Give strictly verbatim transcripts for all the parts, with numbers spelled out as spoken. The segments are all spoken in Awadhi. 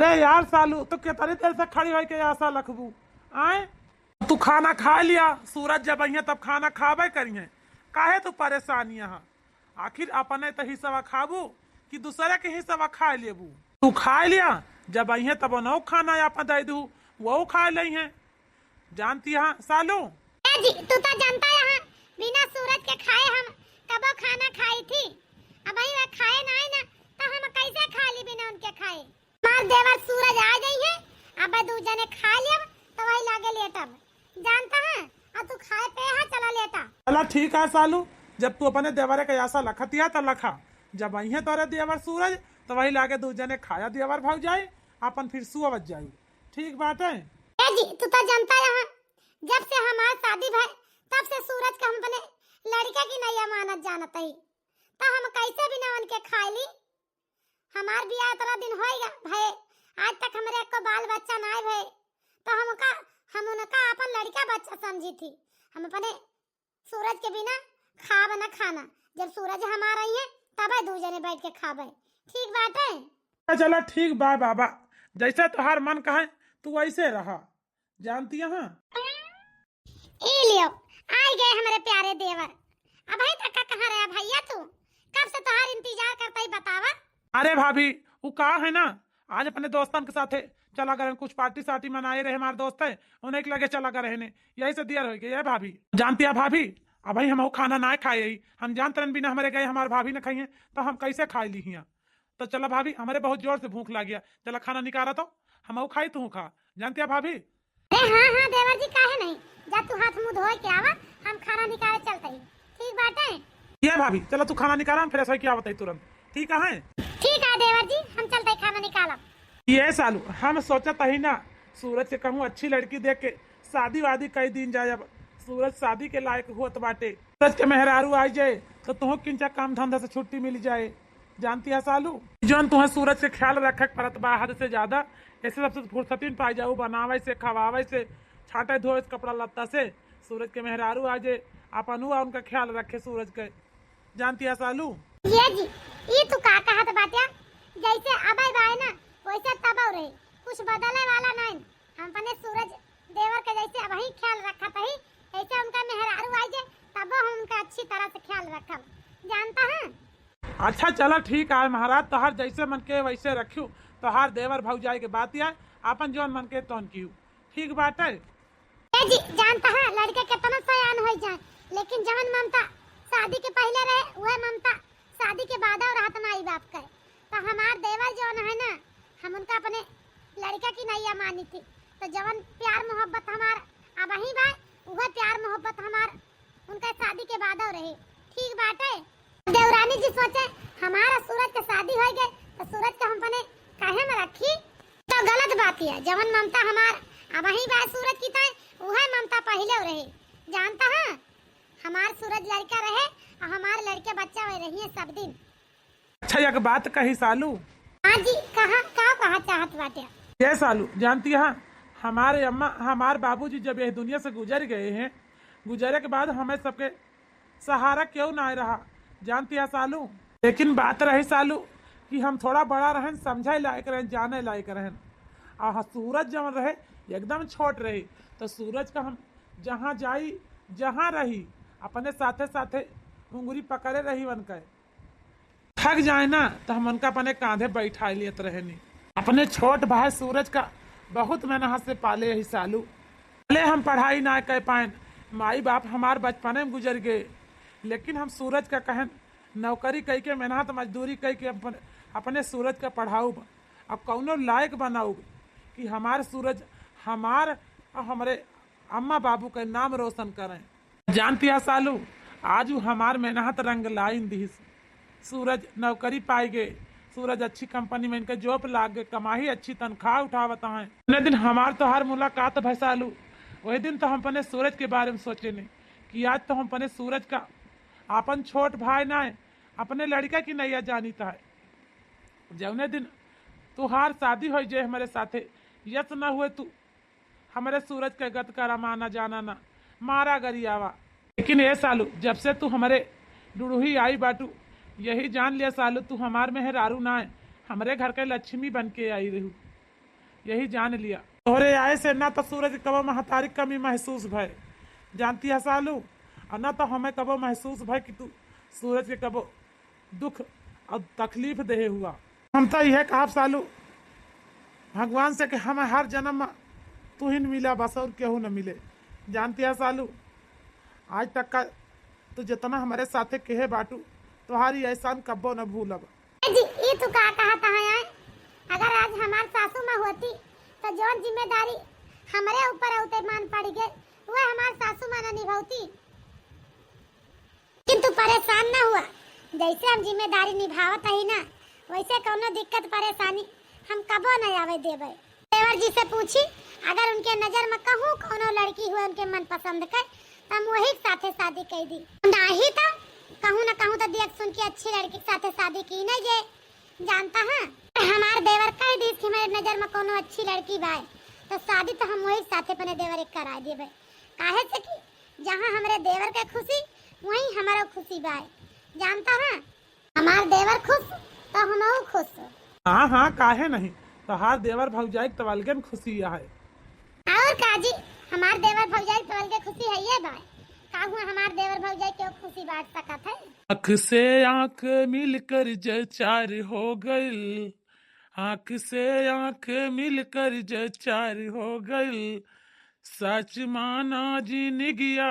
ए यार सालू, तू केतनी देर से खड़ी होइके आशा लखबू? आए, तू खाना खाइ लिया, सूरज जब अइहें तब खाना खाबे करिहें। काहे तू परेशान यहाँ? आखिर अपने त हिस्सवा खाबू कि दूसरे के हिस्सवा खाइ लेबू? तू खाइ लिया, जब अइहें तब उन्हों खाना आपन दइ दू, वहू खाइ लइहें। जानती हाँ सालू? ए जी, तू तो जानता यहाँ, बिना सूरज के खाए हम कबो खाना खाई थी। अबहीं वह खाए ना आए ना, तो हम कैसे खा ली बिना उनके खाए? हमार देवर सूरज आ जइहें, अब दू जने खा लेब, तो वही लागे लेटब। जानता है, अब तू खाए पे है, चला लेटा। चला ठीक है सालू, जब तू अपने देवरे के आशा लखतिया त लखा, जब अइहें तोरे देवर सूरज, तो वही लागे दू जने खाया देवर भौजाई, आपन फिर सुअवत जाई। ठीक बाटे। ए जी, तू तो जानता यहाँ, जब से हमार शादी भय, तब से सूरज का हम अपने लड़का की नैया मानत जानत ही, तो हम कैसे बिना उनके खाए ली? हमार बियाह इतना दिन होइगा भय, आज तक हमरे एको बाल बच्चा नाय भय, तो हमका, हम उनका अपन लड़का बच्चा समझी थी। हम अपने सूरज के बिना खाब न खाना, जब सूरज हमार अइहें तबे दू जने बैठ के खाबे। ठीक बाटे? चला ठीक बा बाबा, जैसे तोहार मन कहे तू वैसे रहा। जानती हाँ? ई लियो, आइ गए हमरे प्यारे देवर। अबहीं तक का कहाँ रहा भैया तू? कब से तोहार इंतजार करता ही बतावा। अरे भाभी, वो का है ना, आज अपने दोस्तन के साथे चला गए, कुछ पार्टी सार्टी मनाए रहे हमारे दोस्त है, उन्हें के लगे चला गए रहने, यही से देर होइ गई है भाभी। जानती है भाभी, अबहीं हम खाना ना खाए ही, हम जानत रहन बिना हमरे गए हमार भाभी न खाइए, तो हम कैसे खाए ली हियाँ? तो चला भाभी, हमरे बहुत जोर से भूख लागिया, चला खाना निकाला तो, हम खाई तू खा। जानती है भाभी? अरे हाँ, हाँ, देवर जी, काहे नहीं? जा तू हाथ मुंह धोए के आवा, हम खाना निकाले चलते ही। ठीक बाटे? ये भाभी, चला तू खाना निकाला, हम फ्रेश होके आवत ही तुरंत। ठीक है? ठीक है देवर जी, हम चलते ही खाना निकालब। ये सालू, हम सोचत ही ना, सूरज के कहूँ अच्छी लड़की देख के शादी वादी कई दिन जाए। अब सूरज शादी के लायक होत बाटे, सूरज के मेहरारू आ जाए तो तुहू किंचा काम धंधा से छुट्टी मिल जाए। जानती है सालू, जौन तुहें सूरज के ख्याल रखे के पड़त बा हद से ज्यादा, ऐसे सबसे फुर्सती न पाई जाऊ, बनावे से, खवावे से, छाटे धोए से, कपड़ा लत्ता से। सूरज के मेहरारू आ जे, आपन हुआ उनका ख्याल रखे सूरज के। जानती है सालू? ये जी, ई तू का कहत बाट्या? जैसे अबे बाय ना, वैसे तबो रहे, कुछ बदले वाला नहीं। हम अपने सूरज देवर के जैसे अबही ख्याल रखत ही, ऐसे उनका मेहरारू आई जे, तबो हम उनका अच्छी तरह से ख्याल रखब। जानता है? अच्छा चला ठीक है महाराज, तोहार जैसे मन के वैसे रखियो, तोहार देवर भौजाई के बात है, आपन जौन मन के तौन कियो, ठीक बाटे। ए जी, जानता है लड़के कितना सयान हो जाए, लेकिन जवन ममता शादी के पहले रहे, वह ममता शादी के बाद और रहत माई बाप के। तो हमार देवर जौन है ना, हम उनका अपने लड़का की नैया मानी थी। तो जवन प्यार मोहब्बत हमार अबही बा, उहे प्यार मोहब्बत हमार उनका शादी के बाद और रहे। ठीक बाटे। देवरानी जी सोचे, हमारा सूरज के शादी हो गए, तो सूरज के हम अपने काहे में रखी? तो गलत बात है। जवन ममता हमार अबही बा सूरज की ताई, उहे ममता पहले रहे। जानता है, हमार सूरज लड़का रहे और हमार लड़के बच्चा वही रही है सब दिन। अच्छा, एक बात कही सालू। हाँ जी, कहा, का कहा चाहत बाटे? ये सालू, जानती है, हमारे अम्मा, हमार बाबूजी जब यह दुनिया से गुजर गए हैं, गुजरे के बाद हमें सबके सहारा क्यों ना रहा, जानती है सालू। लेकिन बात रही सालू कि हम थोड़ा बड़ा रहन, समझे लायक रहन, जाने लायक रहन। आ हाँ, सूरज जवन रहे, एकदम छोट रहे, तो सूरज का हम जहाँ जाई, जहाँ रही, अपने साथे साथे उंगली पकड़े रही वन के। थक जाए ना, तो हम उनका अपने कांधे बैठा लेत रहनी। अपने छोट भाई सूरज का बहुत मेहनत से पाले यही सालू। भले हम पढ़ाई ना कर पाएन, माई बाप हमार बचपने में गुजर गए, लेकिन हम सूरज का कहन नौकरी कई के, मेहनत मजदूरी कई के अपने, अपने सूरज का पढ़ाऊब, अब कौनो लायक बनाऊब कि हमार सूरज हमार और हमरे अम्मा बाबू के नाम रोशन करें। जानती है सालू, आज उ हमार मेहनत रंग लाइन दिहिस। सूरज नौकरी पाई गए, सूरज अच्छी कंपनी में इनका जॉब लाग गए, कमाही अच्छी तनख्वाह उठावत हैं। उन्हें दिन हमार तोहार मुलाकात भय सालू, वही दिन तो हम अपने सूरज के बारे में सोचे नहीं कि आज तो हम अपने सूरज का अपन छोट भाई ना है, अपने लड़का की नैया जानित है। जौने दिन तोहार शादी हो जाए हमारे साथे, यस न हुए तू हमरे सूरज के गत का रमाना जाना ना, मारा गरियावा। लेकिन ए सालू, जब से तू हमरे डुड़ुही आई बाटू, यही जान लिया सालू, तू हमार मेहरारू ना है, हमरे घर के लक्ष्मी बन के आई रहू। यही जान लिया। तोहरे आए से ना तो सूरज के कबो महतारी कमी महसूस भय, जानती है सालू, और ना तो हमें कबो महसूस भय कि तू सूरज के कबो दुख और तकलीफ देहे हुआ। हम तो यह कहब सालू, भगवान से कि हम हर जन्म में तू ही न मिला बस, और केहू न मिले। जानती है सालू, आज तक का तू जितना हमारे साथे केहे बाटू, तोहारी एहसान कब्बो न भूलब। ए जी, ई तू का कहत है, आय? अगर आज हमार सासू माँ होती, तो जौन जिम्मेदारी हमरे ऊपर होते मान पड़ गए, वह हमार सासू माँ न निभौती। लेकिन तू परेशान ना हुआ, जैसे हम जिम्मेदारी निभावत हई ना, वैसे कौनो दिक्कत परेशानी हम कबो न आवे देबे। देवर जी से पूछी, अगर उनके नजर में कहूँ कौनो लड़की हुए उनके मन पसंद के, तो हम वही के साथे शादी कर दी। नाही तो कहूँ न कहूँ तो देख सुन के अच्छी लड़की के साथे शादी की नहीं जे, जानता है? हमार देवर कह दी कि हमारे नजर में कौनो अच्छी लड़की बाय, तो शादी तो हम वही के साथे अपने देवर एक करा देबे। काहे से कि जहाँ हमरे देवर के खुशी, वहीं हमारो खुशी बाय। जानता है, हमार देवर खुश, तो हमहू खुश। हाँ, हाँ, काहे नहीं? तोहार देवर भौजाई के तो अलगे न खुशी है। और का जी, हमार देवर भौजाई के तो अलगे खुशी है ये बाय। का हुआ, हमार देवर भौजाई के खुशी बांट सकत है? आँख से आँख मिलकर जचार हो गइल, आँख से आँख मिलकर जचार हो गइल, सच माना जिनगिया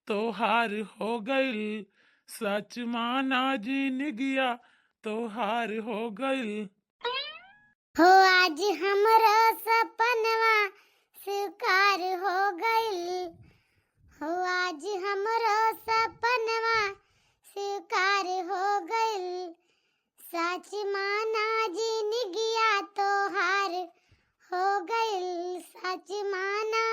तोहार हो गइल, सच माना जिनगिया तोहार हो गइल। हो आज हमरो सपनवा साकार हो गइल, हो आज हमरो सपनवा साकार हो गइल, सच माना जिनगिया तोहार हो गइल, सच माना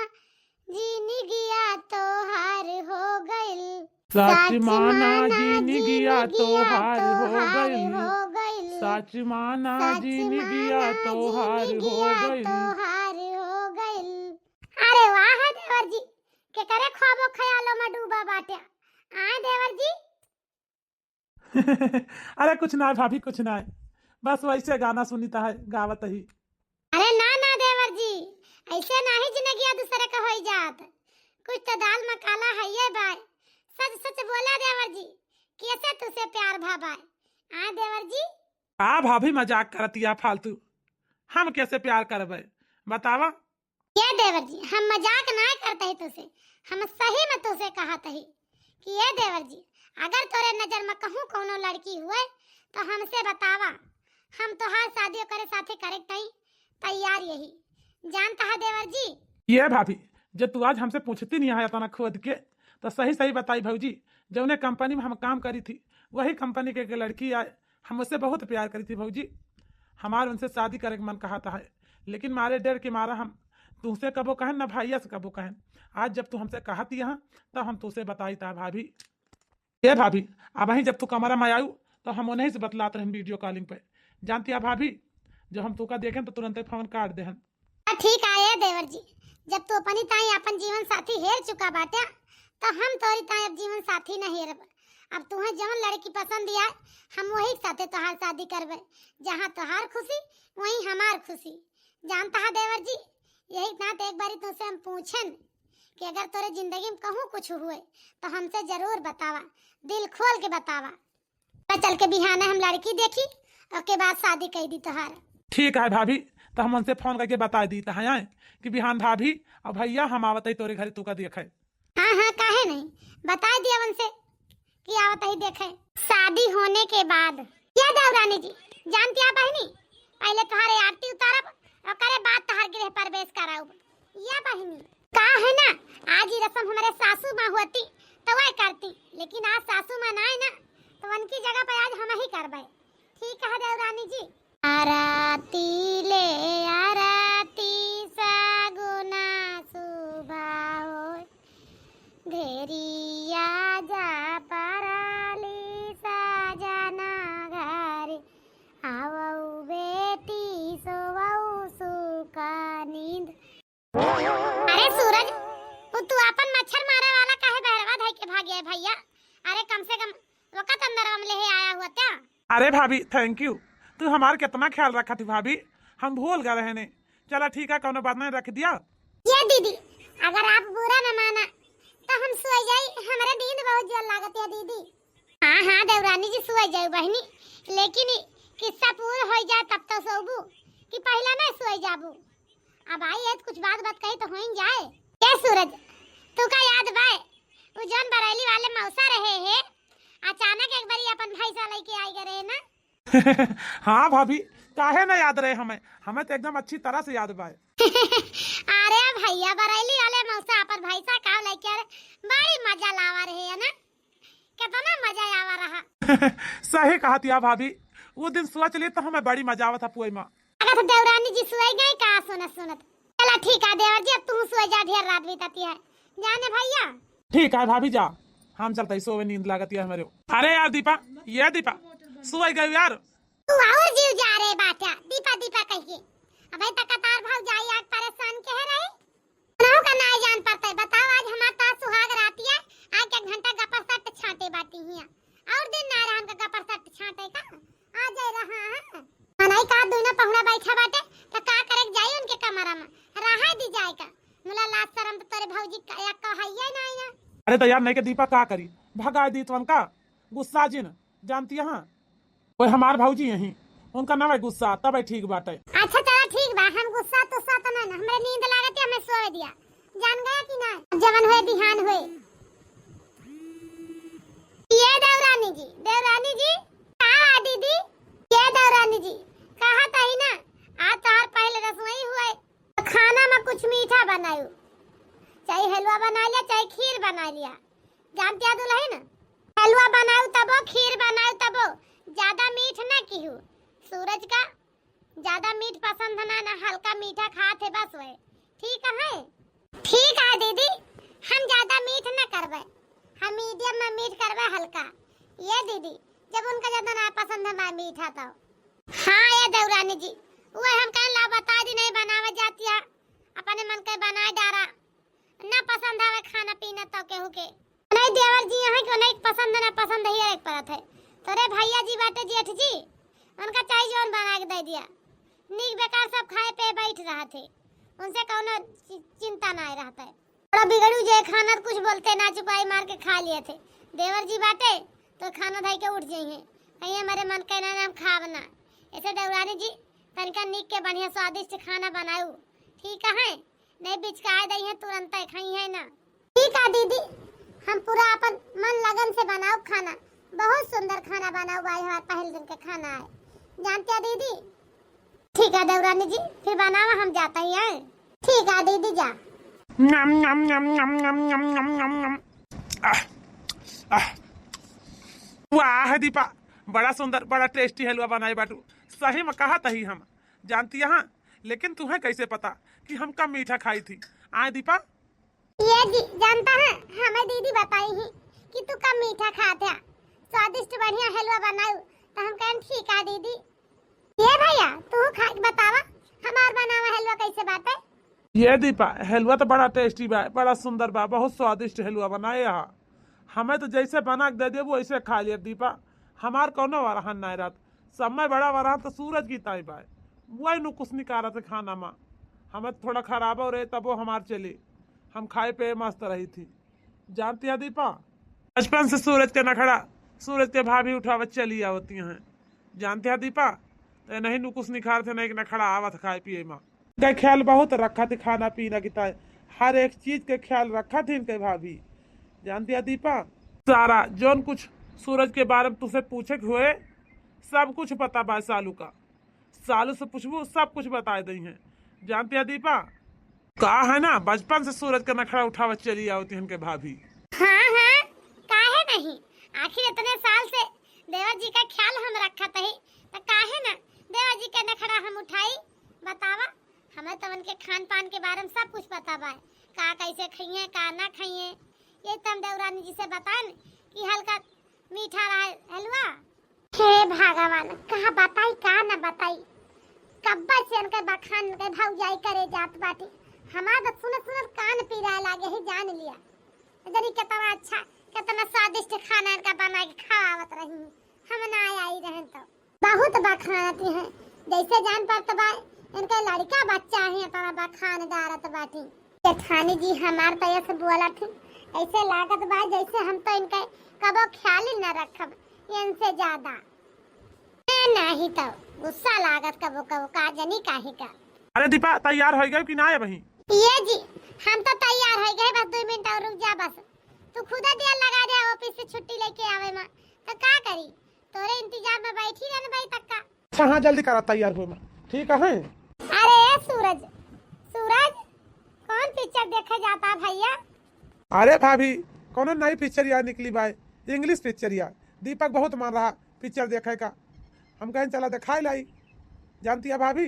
जिनगिया तोहार हो गइल। सच माना जिनगिया तोहार हो गइल, सच माना जिनगिया तोहार हो गइल। अरे वाह है देवर जी, के करे ख्वाबो ख्यालों में डूबा बाटे। आए देवर जी। अरे कुछ ना भाभी, कुछ ना, बस वैसे गाना सुनित है, गावत ही। अरे ना ना देवर जी, ऐसे नाही जिनगिया दूसरे का होई जात। कुछ तो दाल में काला है ये बाय। सच सच बोला देवर जी, कैसे तुसे प्यार भा बाय? आ देवर जी। आ भाभी मजाक करतिया फालतू, हम कैसे प्यार करबे बतावा? ये देवर जी, हम मजाक ना करते ही तुसे, हम सही में तुसे कहत ही कि ये देवर जी, अगर तोरे नजर में कहूँ कौनो लड़की हुए तो हमसे बतावा, हम तोहार शादी करे साथे करे तई तैयार यही। जानता है देवर जी? ये भाभी, जब तू आज हमसे पूछती नहीं है इतना खुद के, तो सही सही बताई भौजी, जौने कंपनी में हम काम करी थी, वही कंपनी के एक लड़की आए, हम उससे बहुत प्यार करी थी भौजी। हमार उनसे शादी करे के मन कहत है, लेकिन मारे डर के मारा हम तुमसे कबो कहन ना भैया से कबो कहन। आज जब तू हमसे कहत यहाँ, तो हम तुसे बताई था भाभी। ए भाभी, अबहीं जब तू कमरा में आयु, तो हम उन्हीं से बतलात रहन वीडियो कॉलिंग पे। जानती है भाभी, जब हम तुका देखेन तो तुरंते फोन काट देहन। आ, ठीक आए देवर जी, जब तू अपनी ताई अपन जीवन साथी हेर चुका बाट्या, तो हम तोरी ताई अब जीवन साथी न हेरब। अब तुहें जवन लड़की पसंद आए, हम वही के साथे तोहार शादी करबे। जहाँ तोहार खुशी, वहीं हमार खुशी। जानता है देवर जी, यही नाते एक बारी तुमसे हम पूछेन कि अगर तोरे जिंदगी में कहूँ कुछ हुए, तो हमसे जरूर बतावा, दिल खोल के बतावा। तो चल के बिहाने हम लड़की देखी, ओके बाद शादी कई दी तोहार। ठीक है भाभी, तो हम उनसे फोन करके बता दी तो है कि बिहान भाभी और भैया हम आवत है तोरे घरे तुका देखे। हाँ हाँ, काहे नहीं, बता दिया उनसे कि आवत ही देखे। शादी होने के बाद। या देवरानी जी, जानती आप बहिनी, पहले तोहारे आरती उतारब, ओकरे बाद तोहार गृह प्रवेश कराउब। या बहिनी, का है ना, आज ही रसम हमारे सासू माँ होती तो वह करती, लेकिन आज सासू माँ ना है ना, तो उनकी जगह पे आज हम ही करबे। ठीक है देवरानी जी। आरती ले आरती सगुना सुभा होय, घेरिया जा पराली सजना घरे, आवऊ बेटी सोवऊ सुख नींद। अरे सूरज, वो तू अपन मच्छर मारे वाला काहे बहरवा धई के भागे है भैया? अरे कम से कम वकत अंदर हम लेहे आया हुआ त्या। अरे भाभी, thank you, तू हमार कितना ख्याल रखा थी भाभी, हम भूल गए रहने। चला ठीक है, कौनो बात नहीं, रख दिया। ये दीदी, अगर आप बुरा न माना तो हम सोई जाई, हमरे नींद बहुत जोर लागत है दीदी। हाँ हाँ देवरानी जी, सोई जाऊ बहनी, लेकिन ई किस्सा पूर होई जाए तब तो सोबू कि पहला ना सोई जाबू। अब आई है तो कुछ बात बात कही तो होइन जाए। ए सूरज, तू का याद बाय, उ जौन बरैली वाले मौसा रहे है, अचानक एक बारी अपन भैंसा लेके आई गए रहे ना। हाँ भाभी, काहे ना याद रहे हमें, हमें तो एकदम अच्छी तरह से याद बाय। अरे भैया, बरैली वाले मौसा अपन भैंसा का लेके आ रहे, बड़ी मजा लावा रहे है ना, कितना मजा आवा रहा। सही कहत या भाभी, वो दिन सोच ली तो हमें बड़ी मजा आवत है पुआई में। अगर तो देवरानी जी सोई गई का सुनत सुनत। चला ठीक है देवर जी, अब तू सोई जा, ढेर रात बीतती है। जाने भैया। ठीक है भाभी, जा, हम चलते ही सोवे, नींद लागत है हमारे। अरे यार दीपा, ये दीपा, सोई गई यार। तू और जीव जा रे बाटा, दीपा दीपा कहिए। अबे तक तार भौजाई आज परेशान के है रही। उनहु का नाय जान पड़ते। बताओ, आज हमार तार सुहाग राती है, आज एक घंटा गपर सट छाटे बाटी हिया। और दिन ना रहा हमका गपर सट छाटे का। आ जाए रहा है। मनई का दुइना पहुना बैठा बाटे, त का करे के जाई उनके कमरा में? रहा दी जाए का। मुला लाज शरम तो तोरे भौजी का, या कहइये ना आया। अरे तो यार, नहीं के दीपा का करी, भगा दी तुमन का, गुस्सा जिन, जानती है। ओए हमार भौजी यहीं, उनका ना भाई गुस्सा, तब ठीक बाटे। अच्छा चला ठीक बा, हम गुस्सा तुस्सा तो ना, हमरे नींद लागत है, हमें सोए दिया। जान गया कि ना? जवन होए बिहान होए। ये देवरानी जी, देवरानी जी, का बा दीदी? ये देवरानी जी, कहा तही ना, आज तोहार पहले रसोई हुए, खाना में कुछ मीठा बनायू, चाहे हलवा बना लिया, चाहे खीर बना लिया। जानते हैं दुल्हन, हलवा बनाऊ तबो, खीर बनाऊ तबो, ज्यादा मीठ ना किहू। सूरज का ज्यादा मीठ पसंद ना, ना हल्का मीठा खात है बस वह। ठीक है, ठीक है दीदी, हम ज्यादा मीठ ना करबे, हम मीडियम में मीठ करबे हल्का। ये दीदी, जब उनका ज्यादा ना पसंद है मैं मीठा तो। हाँ ये देवरानी जी, वह हम कहन ला बता दी नहीं बनावे जाती है, अपने मन के बनाए डारा। ना पसंद आवे खाना पीना तो केहू के। नहीं देवर जी यहाँ के नहीं पसंद ना पसंद ही एक परत है। तोरे भैया जी बाटे जेठ जी, उनका चाहे जौन बना के दे दिया। नीक बेकार सब खाए पे बैठ रहा थे, उनसे कौनो चि-, चिंता ना रहता है। थोड़ा बिगड़ू जे खाना तो कुछ बोलते ना, चुपाई मार के खा लिए थे। देवर जी बाटे तो खाना धाई के उठ जाइए, कहीं हमारे मन के ना हम खाब ना। ऐसे देवरानी जी तनिका नीक के बढ़िया स्वादिष्ट खाना बनाऊ, ठीक है? नहीं बिचकाए दई है, तुरंत खाई है ना। ठीक है दीदी, हम पूरा अपन मन लगन से बनाऊ खाना। बहुत सुंदर खाना बनाऊ, आज हमारे पहले दिन के खाना है, जानते हैं दीदी? ठीक है देवरानी जी, फिर बनावा, हम जाते ही हैं। ठीक है दीदी, जा। नम, नम, नम, नम। आह, आह। वाह दीपा, बड़ा सुंदर, बड़ा टेस्टी हलवा बनाए बाटू। सही में कहा तही हम, जानती है, लेकिन तुम्हें कैसे पता कि हम कम मीठा खाई थी? आए दीपा। ये जी, जानता है, हमें दीदी बताई ही कि तू कम मीठा खात है, स्वादिष्ट बढ़िया हलवा बनाऊ, तो हम कहन ठीक है दीदी। ये भैया, तू खा के बतावा, हमार बनावा हलवा कैसे बाटे? ये दीपा, हलवा तो बड़ा टेस्टी बा, बड़ा सुंदर बा, बहुत स्वादिष्ट हलवा बनाए हा। हमें तो जैसे बना के दे देबू वैसे खा लेब दीपा, हमार कौनो वरहन नाय रहत। समय बड़ा वरहन तो सूरज की ताई बा, वही नुकुस निकारत है खाना में। हमें तो थोड़ा खराब हो रहे तबो हमार चली, हम खाए पे मस्त रही थी। जानती है दीपा, बचपन से सूरज के नखड़ा, सूरज के भाभी उठावत चली आवती हैं। जानती है दीपा, तो नहीं नुकुस निखार थे, नहीं नखड़ा आवत खाए पिए में। का ख्याल बहुत रखा थे, खाना पीना की ताई, हर एक चीज के ख्याल रखा थे इनके भाभी। जानती है दीपा, सारा जौन कुछ सूरज के बारे में तुझसे पूछे के हुए, सब कुछ पता बा सालू का। सालू से पूछबू, सब कुछ बताए दई हैं। जानती है दीपा, का है ना, बचपन से सूरज का नखड़ा उठावत चली आवती इनके भाभी। हाँ, हाँ, काहे नहीं? आखिर इतने साल से देवर जी का ख्याल हम रखत ही, तो काहे ना देवर जी का नखड़ा हम उठाई? बतावा, हमें तो उनके खान पान के बारे में सब कुछ पता बा, का कैसे खाइए, का ना खाइए। ये तो हम देवरानी जी से बताएं कि हल्का मीठा रहा हलवा। हे भगवान, का बताई, का न बताई। कब्बा से इनके बखान के भौजाई करे जात बाटी। हमार तो सुनत सुनत कान पीराए लागे है, जान लिया। जनी कितना अच्छा, कितना स्वादिष्ट खाना इनका बना के खवावत रही। हम ना आई रहन तो। बहुत बखानती हैं, जैसे जान पड़त बा, इनके लड़का बच्चा है, इतना बखान गारत बाटी। जेठानी जी हमार तो ऐसे बोलत ही, ऐसे लागत बा जैसे हम तो इनके कबो ख्याल ही न रखब, इनसे ज्यादा। ए, नाही तो गुस्सा लागत कबो कबो, का जनी काहे का। अरे दीपा, तैयार हो गए कि ना है बहिन? ये जी, हम तो तैयार हो गए, बस दो मिनट और रुक जा बस। तू खुदा दिया लगा दे ऑफिस से छुट्टी लेके आवे मा, तो का करी? तोरे इंतजार में बैठी रहन भाई तक का। अच्छा हाँ, जल्दी करा, तैयार हुए मा। ठीक है। अरे सूरज, सूरज, कौन पिक्चर देखे जाता है भैया? अरे भाभी, कौनो नई पिक्चर यार निकली बाय, इंग्लिश पिक्चर यार। दीपक बहुत मान रहा पिक्चर देखे का, हम कहें चला दिखाई लाई, जानती है भाभी।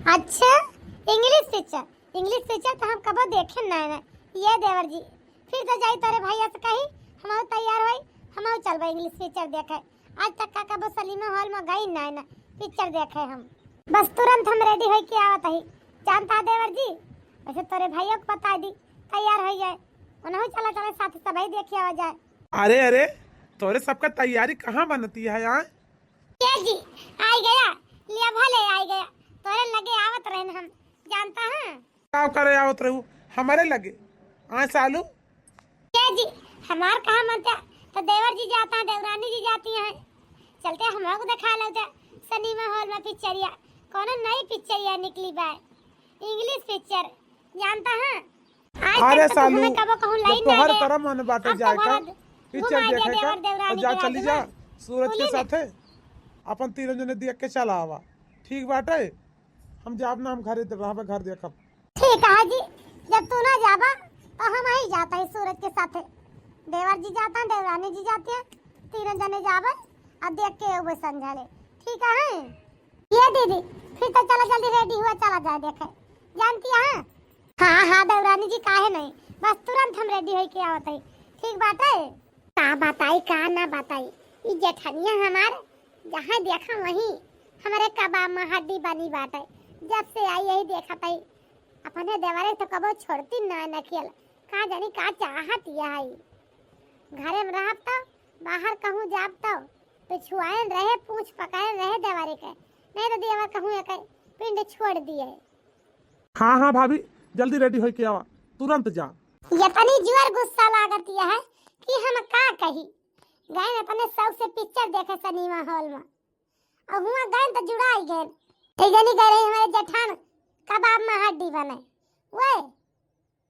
अच्छा, इंग्लिश पिक्चर, इंग्लिश पिक्चर तो हम कबो देखे ना है। ये देवर जी, फिर तो जाई तोरे भैया से कही, हम तैयार होई, हम चलबे इंग्लिश पिक्चर देखे। आज तक का कबो सिनेमा हॉल में गई ना है ना पिक्चर देखे हम। बस तुरंत हम रेडी होई के आवत ही, जानता है देवर जी। वैसे तोरे भैया को बता दी, तैयार हो जाए, उन्हों चला चला साथ सभी देखी आवा जाए। अरे अरे, तोरे सबका तैयारी कहाँ बनती है यार? ये जी, आई गया, लिया भले आई गया, तोरे लगे आवत रहन हम, जानता है। का करे आवत रहू हमारे लगे? आए सालू। ये जी, हमार कहाँ मनता, तो देवर जी जाता है, देवरानी जी जाती हैं, चलते हम लोग दिखा लेते सिनेमा हॉल में पिक्चरिया, कौनो नई पिक्चरिया निकली बाय, इंग्लिश पिक्चर, जानता है। आज अरे तक तो सालू, तुम्हें कबो कहूँ जब लाइन ना तोहर गया। करम मन बाटे अब जाए तो का, भरत पिक्चर घुमा देखे दिया का, देवर देवरानी तो जा के चली आदमी। जा, सूरज के सुनी ना। साथे अपन तीनों जने देख के चला आवा। ठीक बाटे, हम जाब ना, हम घरे रहबे, घर देखब। ठीक है जी, जब तू ना जाबा तो हम ही जाता है सूरज के साथे। देवर जी जाता, देवरानी जी जाती है, तीनों जने जाबे और देख के एगो समझा ले। ठीक है। ये दीदी, फिर तो चला जल्दी रेडी हुआ, चला जाए देखे। जानती है? हाँ, हाँ, देवरानी जी, काहे नहीं, बस तुरंत हम रेडी होई के आवत है। ठीक बात है। का बताई, का ना बताई, ई जेठनिया हमार, जहाँ देखा वहीं हमारे कबाब में हड्डी बनी बाटे। जब से आई यही देखत है, अपने देवरे तो कबो छोड़ती ना नखियल। का जानी का चाहत यह है। घरे में रहब तो, बाहर कहूँ जाब तो, पिछुआएन रहे, पूछ पकड़ेन रहे देवरे के, नहीं तो देवर कहूँ एक पिंड छोड़ दिए। हाँ, हाँ भाभी, जल्दी रेडी होई के आवा, तुरंत जा। इतनी जोर गुस्सा लागत यह है कि हम का कही। गए अपने शौक से पिक्चर देखे सिनेमा हॉल में, और हुआ गए तो जुड़ाई गए। एक जनी गए रही हमारे जेठान कबाब में हड्डी बने, वे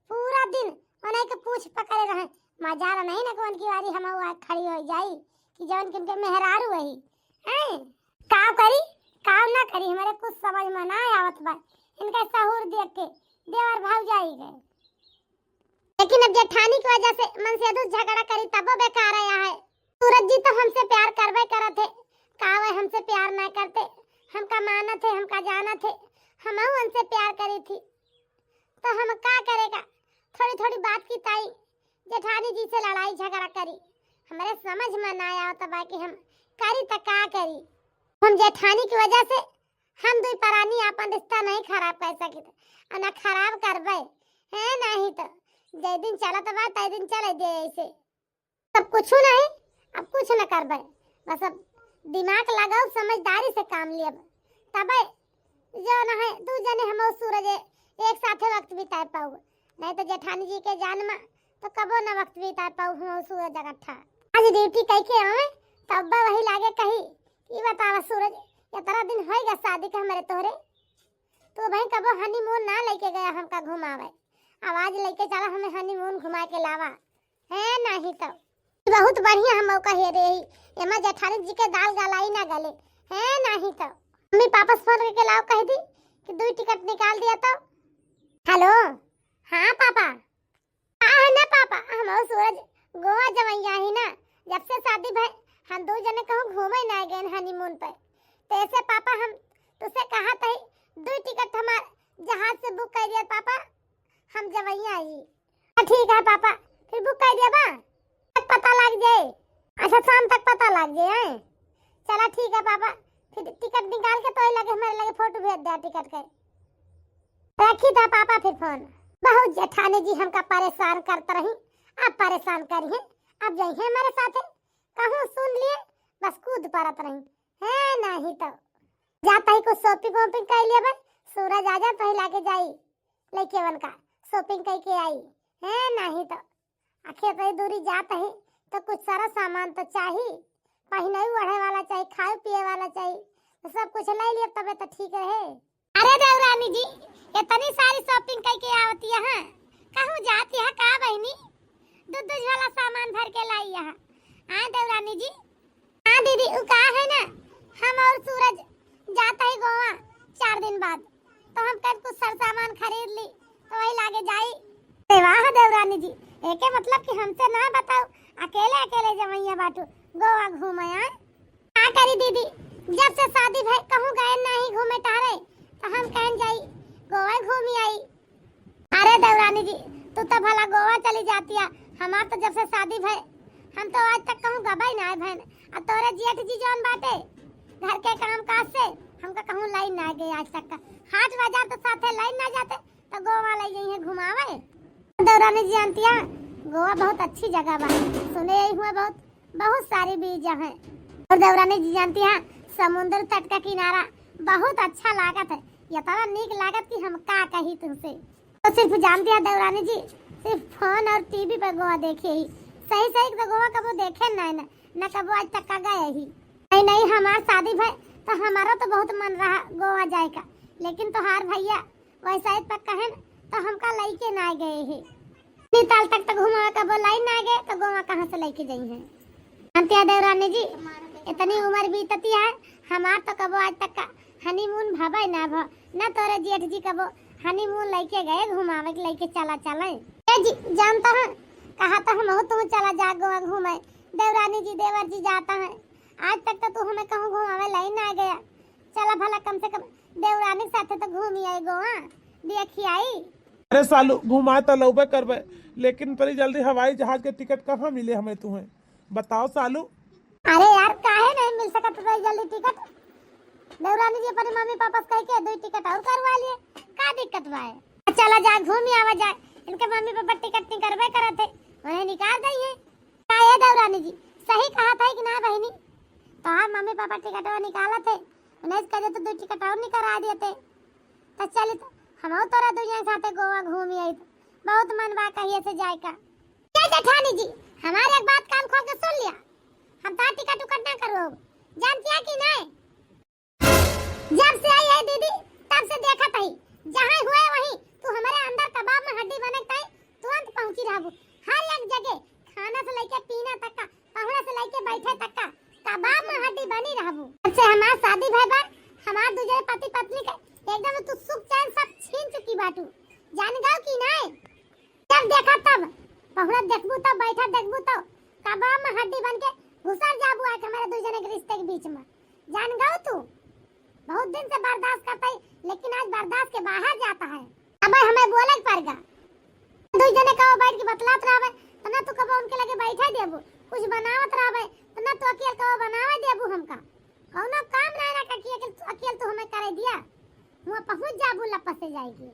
पूरा दिन उन्हें के पूछ पकड़े रहे। मजाल नहीं ना कौन की बारी हम हुआ खड़ी हो जाई कि जौन कि उनके मेहरारू वही हैं। का करी, का ना करी, हमारे कुछ समझ में ना आवत बा। इनका सहूर देख के देवर भौजाई गए। लेकिन अब जेठानी की वजह से मन से दू झगड़ा करी तबो बेकार आया है। सूरज जी तो हमसे प्यार करबे करत है, का वह हमसे प्यार ना करते? हमका मानत है, हमका जानत है, हमहू उनसे प्यार करी थी, तो हम का करेगा? थोड़ी थोड़ी बात की ताई जेठानी जी से लड़ाई झगड़ा करी, हमरे समझ में ना आवत बा कि हम करी त का करी। हम जेठानी की वजह से हम दुई परानी आपन रिश्ता नहीं खराब कर सकित, और ना खराब करबे, है नहीं तो जय दिन चलत बा तय दिन चले दे ऐसे। सब कुछ नहीं, अब कुछ न करबे, बस अब दिमाग लगाओ, समझदारी से काम लियब, तबे जो न है दू जने हम और सूरज एक साथे वक्त बिताए पाऊ, नहीं तो जेठानी जी के जान में तो कबो न वक्त बिताए पाऊ हम और सूरज इकट्ठा। आज ड्यूटी कई के आवे तब वही लागे कही, ई बतावा सूरज, इतना दिन होइगा शादी के हमरे तोहरे, तू भाई कबो हनीमून ना लेके गया हमका घुमावे, अब आज लेके चला हमें हनीमून घुमा के लावा। है नहीं तो बहुत बढ़िया हम मौका हेरे ही, एमा जेठानी जी के दाल गलाई ना गले। है नहीं तो मम्मी पापा से फोन करके लाओ, कह दी कि दुई टिकट निकाल दिया तो। हेलो, हाँ पापा। का है ना पापा, हम और सूरज गोवा जवैया ही ना, जब से शादी भय हम दो जने कहूँ घूमे ना गए हनीमून पे। तो ऐसे पापा हम तुझसे कहा था, दुई टिकट हमार जहाज से बुक कर दिया पापा, हम जवैया ही। हाँ, ठीक है पापा, फिर बुक कर दिया बा, तक पता लग जाए। अच्छा, शाम तक पता लग जाए, हैं? चला ठीक है पापा, फिर टिकट निकाल के तो लगे हमारे लगे फोटो भेज दे टिकट के। रखी था पापा फिर फोन। बहुत जेठानी जी हमका परेशान करत रही, अब परेशान करी है, अब जाई है हमारे साथे, कहूँ सुन लिए बस कूद पड़त रही है, नहीं तो जाता ही कुछ शॉपिंग वॉपिंग कर लिया भाई, सूरज आ जा, पहिला के जाई, लइके वन का shopping कइके आई। हैं, नाही तो आखिर इतनी दूरी जात ही तो कुछ सारा सामान तो चाही, पहिनई ओढ़े वाला चाही, खाए पिए वाला चाही, तो सब कुछ ले लिए तबे तो ठीक रहे। अरे देवरानी जी, इतनी सारी shopping कइके आवती है, कहूँ जाती है का बहिनी? दूध दूध वाला सामान भर के लाई है। हाँ देवरानी जी। हाँ दीदी, उ का है ना, हम और सूरज जाता ही गोवा चार दिन बाद, तो हम कल कुछ सर सामान खरीद ली, तो वही लागे जाई। अरे वाह देवरानी जी, एके मतलब कि हमसे ना बताओ, अकेले अकेले जवैया बाटू गोवा घूमे आए। का करी दीदी, जब से शादी भय कहूँ गए नहीं घूमे टहरे, तो हम कहन जाई गोवा घूमी आई। अरे देवरानी जी, तू तो भला गोवा चली जाती है, हमार तो जब से शादी भय, हम तो आज तक कहूँ गबई ना भैन। आ तोरे जेठ जी जौन बाटे, घर के काम काज से हमका कहूँ लाई ना गए आज तक का। हाट बाजार तो साथे लाई ना जाते, तो गोवा लाई गई है घुमावे। देवरानी जी जानती है, गोवा बहुत अच्छी जगह बा, सुने यही हुआ बहुत बहुत सारी बीज हैं। और देवरानी जी जानती हैं, समुद्र तट का किनारा बहुत अच्छा लागत है, इतना नीक लागत कि हम का कही तुमसे। तो सिर्फ जानती है देवरानी जी, सिर्फ फोन और टीवी पर गोवा देखे ही, सही सही तो गोवा कबो देखे ना है ना, न कबो आज तक का गए ही। नहीं नहीं, हमार शादी भय तो हमारा तो बहुत मन रहा गोवा जाए का, लेकिन तोहार भैया वैसा ही पक्का है तो हमका लइके ना गए है। इतनी ताल तक तो घुमावे का बोलाई ना गए तो गोवा कहाँ से लइके जाई है? जानती है देवरानी जी, इतनी उम्र बीतती है, हमार तो कबो आज तक का honeymoon भवे ना भ, ना तोरे जेठ जी कबो honeymoon लइके गए घुमावे के, लइके चला चले। ए जी, जानता है, कहा तो हम तुम चला जा गोवा घूमे, देवरानी जी देवर जी जाता है, आज तक तो तू हमें कहूँ घुमावे लाई ना गया। चला भला कम से कम देवरानी के साथे तो घूमी आई गोवा, देखी आई। अरे सालू, घुमाए तो लौबे करबे, लेकिन तनी जल्दी हवाई जहाज के टिकट कहाँ मिले हमें तुहें? बताओ सालू। अरे यार, काहे नहीं मिल सकत तनी जल्दी टिकट? देवरानी जी अपने मम्मी पापा से कह के दो टिकट और करवा लिए, का दिक्कत बा? चला जा, घूमी आवा जाए, इनके मम्मी पापा टिकट निकलबे करत है, उन्हें निकाल दई है। का ए देवरानी जी, सही कहा था कि ना बहिनी? तोहार मम्मी पापा टिकटवा निकालत है, उन्हें कह देते दो टिकट और निकलवा देते, तो चलित हमहू तोरा दुनिया के साथे गोवा घूमी आई। बहुत मन बा कहिए से जाए का। ए जेठानी जी, हमारे एक बात कान खोल के सुन लिया, हम तोहार टिकट उकट ना करो, जानती है कि नहीं? जब से आई है दीदी, तब से देखत हई, जहाँ हुए वहीं तू हमारे अंदर कबाब में हड्डी बने तई तुरंत पहुँची रहबू। हर एक जगह खाना से लेके पीना तक का, पहुना से लेके बैठे तक का कबाब में हड्डी बनी रहबू। जब से हमार शादी भय बा, हमार दूजे पति पत्नी के एकदम तू सुख चैन सब छीन चुकी बाटू, जान गऊ कि नहीं? जब देखा तब, पहुना देखबू तब, बैठा देखबू तब, कबाब में हड्डी बन के घुसर जाबू आके हमारे दू जने के रिश्ते के बीच में। जान गऊ तू, बहुत दिन से बर्दाश्त करता है, लेकिन आज बर्दाश्त के बाहर जाता है। अब हमें बोले के पड़ेगा। दू जने का बैठ के बतलात रहबे, तो ना तू कबो उनके लगे बैठे देबू, कुछ बनावत रहबे, तो ना तू अकेल कबो बनावे देबू हमका। कौनो काम नहीं ना करके अकेल, अकेल तू हमें करे दिया। हुआ पहुँच जाबू लपस से जाएगी।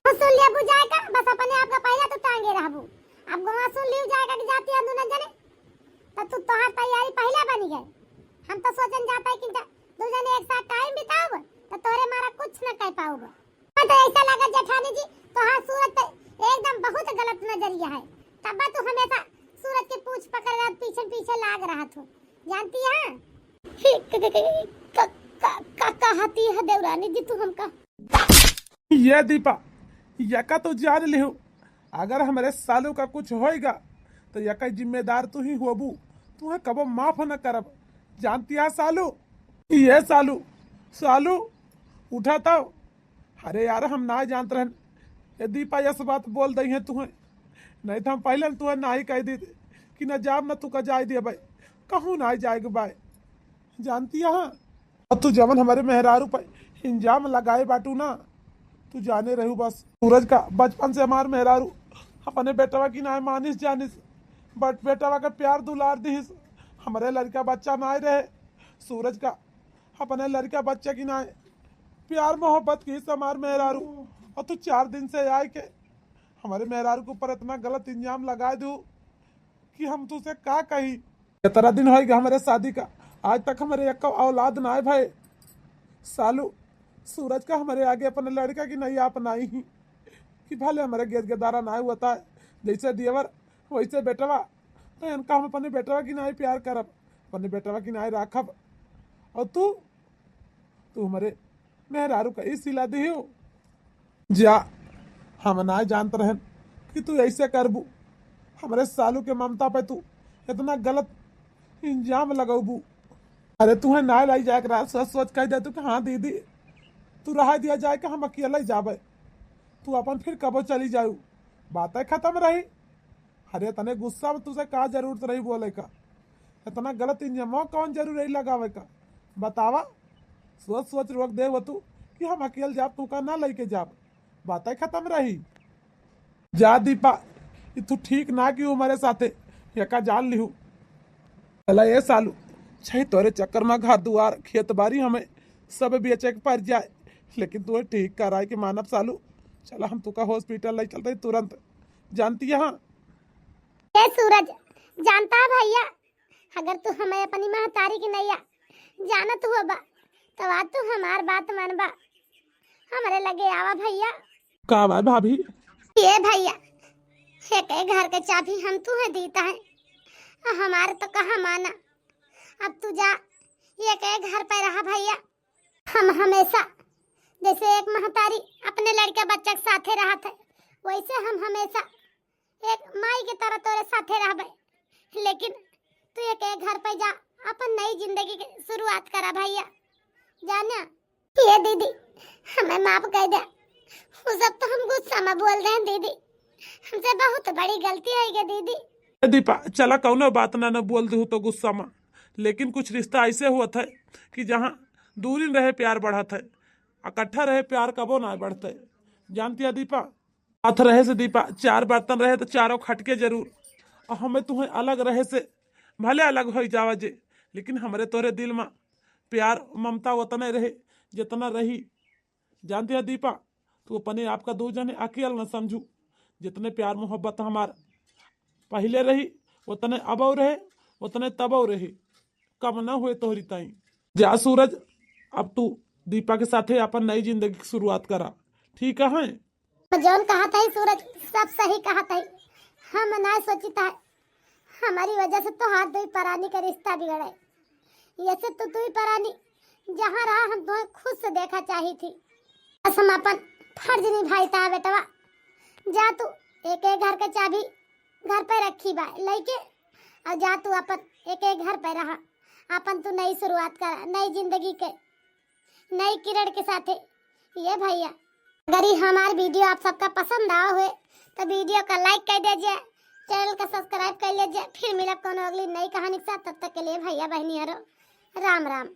सुन लिया बुझाए का, बस अपने आप का पहले तू टांगे रहबू। अब गोवा सुन लियो जाएगा कि जाती है दोनों जने, तो तू तोहार तैयारी पहले बनी गए। हम तो सोचन जाता है कि जा-, दू जने एक साथ टाइम बिताओ, तो तोरे मारा कुछ न कह पाओगे। मैं तो ऐसा लगा जेठानी जी, तोहार सूरज तो एकदम बहुत गलत नजरिया है, तब तू हमेशा सूरज के पूछ पकड़ रहा, पीछे पीछे लाग रहा तू, जानती है? ही, क-, क-, क-, क-, का, का, का कहती है देवरानी जी तू हमका? ये दीपा, यका तो जान लिहू, अगर हमरे सालू का कुछ होइगा, तो यका जिम्मेदार तू ही होबू, तुहे कबो माफ न करब, जानती है सालू? ये सालू, सालू, उठा तो। अरे यार, हम ना जानत रहन, ये दीपा यस बात बोल दई है तुहे, नहीं तो हम पहले तुहे ना ही कह दी कि ना जाब ना तू का जाए दिए भाई, कहूँ ना जाए के बाय, जानती है? और तू जवन हमारे मेहरारू पर इंजाम लगाए बाटू ना, तू जाने रहू बस। सूरज का बचपन से हमार मेहरारू अपने बेटवा की नाय मानिस जानिस, बट बेटवा के प्यार दुलार दिहिस। हमरे लड़का बच्चा नाय रहे, सूरज का अपने लड़का बच्चा की नाय प्यार मोहब्बत की हमार मेहरारू। और तू चार दिन से आए के हमारे मेहरारू के ऊपर इतना गलत इंजाम लगा दू कि हम तुझसे का कही। इतना दिन होइगा हमरे शादी का, आज तक हमरे एक औलाद ना है भाई। सालू, सूरज का हमरे आगे अपने लड़का की नहीं अपनाई ही कि भले हमरे गेद गेदारा ना हुआ था, जैसे देवर वैसे बेटवा, तो इनका हम अपने बेटवा की नहीं प्यार करब, अपने बेटवा की नहीं राखब। और तू, तू हमरे मेहरारू का ई सिला दिहू। जा, हम ना जानत रहन कि तू ऐसे करबू, हमरे सालू के ममता पे तू इतना गलत इल्जाम लगौबू। अरे, तुहे ना लाई जाए के रहा, सोच सोच कह दे तू कि हाँ दीदी, तू रहा दिया जाए कि हम अकेले ही जाबे, तू अपन फिर कबो चली जाऊ, बातें खत्म रही। अरे, इतने गुस्सा में तुझे का जरूरत रही बोले का? इतना गलत इल्जाम कौन जरूरी रही लगावे का? बतावा, सोच सोच रोक दे वो तू कि हम अकेले जाब, तू का ना लेके जाब, बातें खत्म रही। जा दीपा, ई तू ठीक ना किहू हमरे साथे, एका जान लिहू। चला ए सालू, चाहे तोरे चक्कर में घर दुआर खेत बारी हमें सब बेचे के पड़ जाए, लेकिन तू ठीक कराए के मानब सालू। चला हम तुका हॉस्पिटल ले चलते तुरंत, जानती है? हाँ। ए सूरज, जानता है भैया, अगर तू हमें अपनी महतारी की नैया जानत हुआ बा, तो आज तू हमार बात मानबा, हमरे लगे आवा भैया। का बा भाभी? ये भैया, एक एक घर के चाबी हम तुहे दीता है, आ हमार तो कहा माना। अब तू जा, एक एक घर पे रहा भैया। हम हमेशा जैसे एक महतारी अपने लड़के बच्चा के साथे रहत है, वैसे हम हमेशा एक माई के तरह तोरे साथे रहबे, लेकिन तू एक एक घर पे जा, अपन नई जिंदगी के शुरुआत करा भैया, जाना। ये दीदी, हमें माफ कर दे, वो सब तो हम गुस्सा में बोल रहे हैं दीदी, हमसे बहुत बड़ी गलती हो गई दीदी। ए दीपा, चला कौनो बात ना, न बोल दू तो गुस्सा में, लेकिन कुछ रिश्ता ऐसे होत है कि जहाँ दूरी रहे प्यार बढ़त है, इकट्ठा रहे प्यार कबो ना बढ़ते। जानती है दीपा, साथ रहे से दीपा, चार बर्तन रहे तो चारों खटके जरूर। और हमें तुम्हें अलग रहे से भले अलग हो जावा जे, लेकिन हमरे तोरे दिल में प्यार ममता उतने रहे जितना रही। जानती है दीपा, तू अपने आप का दो जने अकेल न समझू। जितने प्यार मोहब्बत हमार पहले रही, उतने अबौ रहे, उतने तबौ रहे, कम न हुए तोहरी ताई। जा सूरज, अब तू दीपा के साथे अपन नई जिंदगी की शुरुआत करा, ठीक है? जौन कहत है सूरज, सब सही कहत है। हम ना सोचित है, हमारी वजह से तोहार दुई परानी का रिश्ता बिगड़े। ये से तू दुई परानी जहाँ रहा, हम तुम्हें खुश से देखा चाही थी। बस हम अपन फर्ज निभाई था बेटवा। जा तू एक एक घर के चाबी घर पे रखी बा लइके, और जा तू अपन एक एक घर पे रहा, अपन तू नई शुरुआत करा, नई जिंदगी के नई किरण के साथे। ये भैया, अगर ये हमार वीडियो आप सबका पसंद आवा हुए तो वीडियो का लाइक कर दीजिए, चैनल का सब्सक्राइब कर लीजिए। फिर मिलब कोनो अगली नई कहानी के साथ, तब तक के लिए भैया बहनी हरो राम राम।